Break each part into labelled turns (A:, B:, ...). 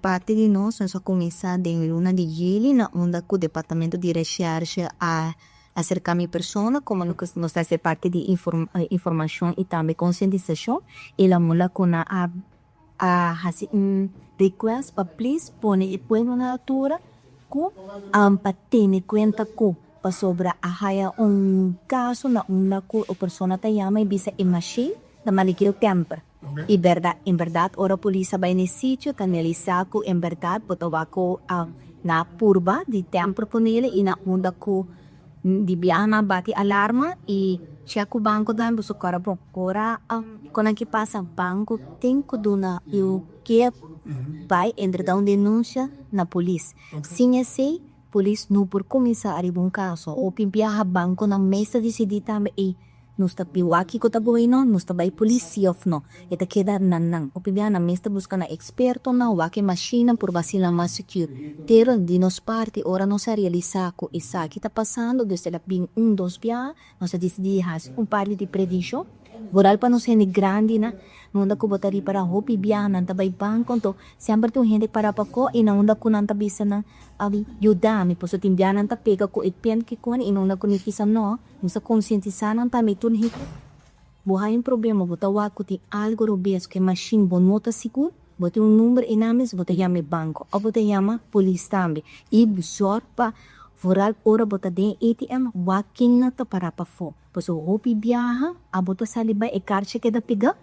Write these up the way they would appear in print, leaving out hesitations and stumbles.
A: Parti di nos, nos a cuminsa den luna di juli na unda cu Departamento di Recherche a acerca mi persona, como nos ta haci parti di informacion y tambe concientisacion, y la mula cu nan a haci un request pa please pone e pueblo na altura cu pa tene cuenta cu pasobra a haya un caso na unda cu e persona ta yama y bisa e machine ta maligio temper. Y berdad, en berdad ora polis a bay na e sitio ta analiza cu en berdad bo ta wak cu na purba di temper ponele y na unda cu di biaha nan a bati alarma y check cu banco tambe boso cora bon. Ora con aki pasa, banco tin cu duna yu ke bay entrega un denuncia na polis. Sin esey polis no por cuminsa ariba un caso. Hopi biaha banconan mes ta dicidi tambe ey, nos ta piwa kico ta bueno, nos ta bay polis si of no. E ta keda na nan. Hopi biaha nan mes ta busca nan expertonan, wak e machine por basinan mas secure. Pero di nos parti, ora nos a realisa cu esaki ta pasando, dus el a bin un dos biaha, nos a dicidi haci un parti di prevencion. Vooral pa nos hende grandinan, unda cu bo ta ripara hopi biaha nan ta bay banco, anto semper tin un hende para pafo y na unda cu nan ta bisa nan yuda mi, pasobra tin biaha nan ta pega cu e pen ki cone y na unda cu mi bisa no, nos ta concientisa nan tambe tur hende. Bo hay un problema, bo ta wak cu tin algo robes cu e machine, bo no ta sigur, bo tin un number eynan mes, bo ta yama e banco of bo ta yama polis tambe. Y zorg pa vooral ora bo ta den ATM, wak ken nan ta para pafo. Pasobra hopi biaha, abo ta sali bay e karchi keda pega,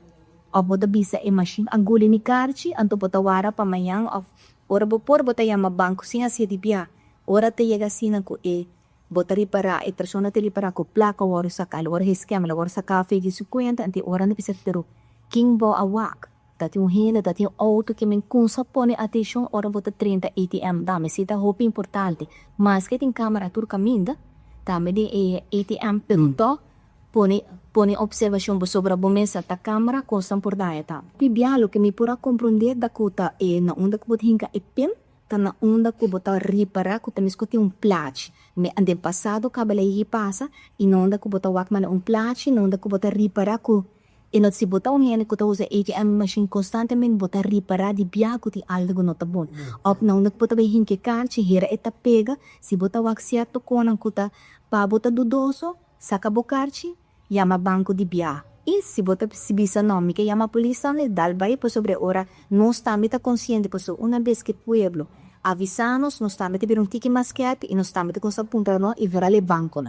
A: of bo ta bisa e machine a guli mi karchi, anto bo ta wara pa mañan of ora bo por bo ta yama banco sin haci di biaha. Ora ta yega asina cu e bo ta ripara, e persona ta ripara cu placa worde saca, el worde gescam, el worde saca for di su cuenta, anto ora nan bisa pero ken bo a wak? Ta tin un hende, ta tin un auto ke men cunsa pone atencion ora bo ta drenta ATM. Tambe si ta hopi importante. Maske tin camera tur caminda, tambe den e ATM, pero toch pone observacion pasobra bo mesa ta camera cosnan por daña tambe. Pi bia loke mi por a comprende ta cu ta e na unda cu bo ta hinca e pin, ta na unda cu bo ta ripara cu ta mesco tin un plachi. Mi den pasado caba ley pasa y na unda cu bo ta wak manda un plachi, na unda cu bo ta ripara cu e no si bo ta un hende cu ta usa ATM machine constantemente, bo ta ripara di bia cu tin algo cu no ta bon. Of na unda cu bo ta bay hinca e karchi, hera e ta pega, si bo ta wak cierto conan cu ta pa bo ta dudoso, saca bo karchi, yama banco di bia. Y si bo ta si bisa no, mi ke yama polis tambe, dal bay pasobra ora nos tambe ta consciente, pasobra una bes cu e pueblo avisa nos, nos tambe ta bira un tiki mas skerp y nos tambe ta cuminsa puntra no y vooral e banconan.